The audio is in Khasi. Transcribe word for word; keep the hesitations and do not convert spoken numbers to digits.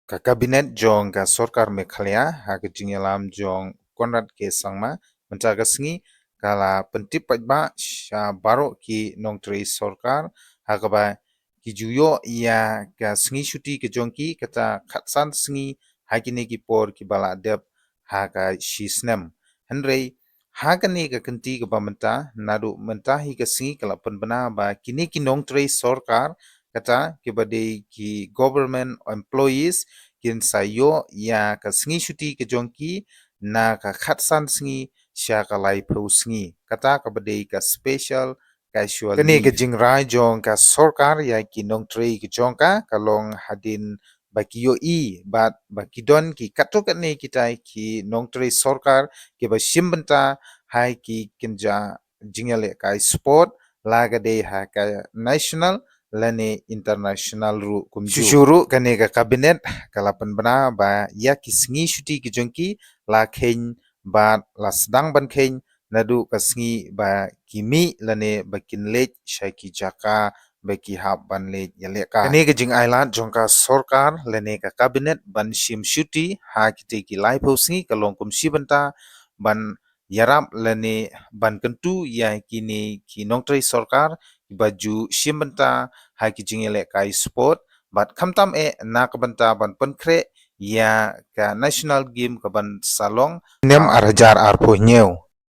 Ka Cabinet jong ka Sorkar Meghalaya, ha ka jingïalam jong Conrad K Sangma, mynta ka sngi ka la pyntip paidbah sha baroh ki nongtrei sorkar, ha kaba ki ju ïoh ïa ka sngi shuti ka jong ki kata khatsan sngi ha kine ki por kiba la dep ha ka shi snem. Hynrei ha kane ka kynti kaba mynta, naduh mynta hi ka sngi ka la pynbna ba kine ki nongtrei sorkar, kata kiba dei ki government employees, kin sa ïoh ïa ka sngi shuti ka jong ki na ka khatsan sngi sha ka laiphew sngi, kata kaba dei ka special casual leave. Kane ka jingrai jong ka sorkar ïa ki nongtrei ka jong ka, ka long hadien ba ki ïohi bad ba ki don ki katto katne kitai ki nongtrei sorkar kiba shim bynta ha ki kynja jingïalehkai sport, la ka dei ha ka national lane international ruh kumjuh. Shuh shuh ruh kane ka Cabinet ka la pynbna ba ïa ki sngi shuti ki jong ki la kheiñ bad la sdang ban kheiñ naduh ka sngi ba ki mih lane ba kin leit sha ki jaka ba ki hap ban leit ïalehkai. Kane ka jingailad jong ka sorkar lane ka Cabinet ban shim shuti ha kite ki laiphew sngi ka long kum shi bynta ban ïarap lane ban kyntu ïa kine ki nongtrei sorkar kiba ju shim bynta ha ki jingïalehkai sport, bad khamtam eh na ka bynta ban pynkhreh ïa ka national game kaban sa long ha u snem ar hajar arphew hynñiew.